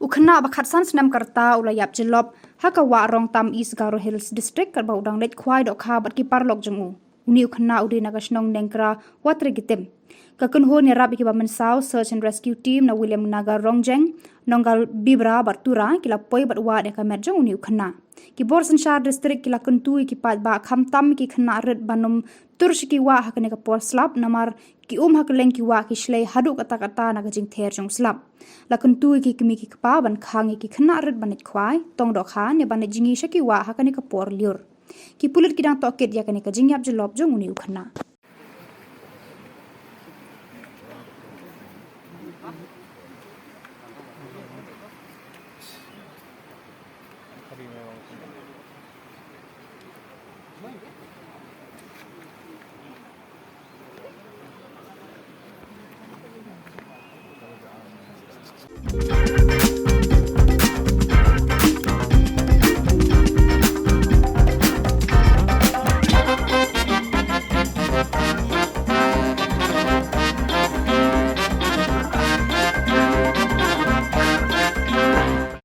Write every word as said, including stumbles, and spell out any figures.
U khynnah ba khatsan snem ka rta u la ïap jyllop ha ka wah Rongtam, East Garo Hills District, katba u dang leit khwai dohkha bad ki paralok jong u. Une u khynnah u dei na ka shnong Nengkra, Watrei Kitim. Ka kynhun ïarap ïa kiba mynsaw, Search and Rescue Team, na Williamnagar, Rongjeng, Nongalbibra bad Tura ki la poi bad wad ïa ka met jong une u khynnah. Ki bor synshar district ki la kyntu ïa ki paidbah, khamtam ïa ki khynnah rit, ban ym tur sha ki wah ha kane ka por slap, namar ki um ha kylleng ki wah ki shlei haduh katta katta na ka jingther jong u slap. La kyntu ïa ki kmie ki kpa ban khang ïa ki khynnah rit ban leit khwai, tong dohkha, ne ban leit jngi sha ki wah ha kane ka por lyiur. Ki pulit ki dang tohkit ïa kane ka jingïap jyllop jong une u khynnah.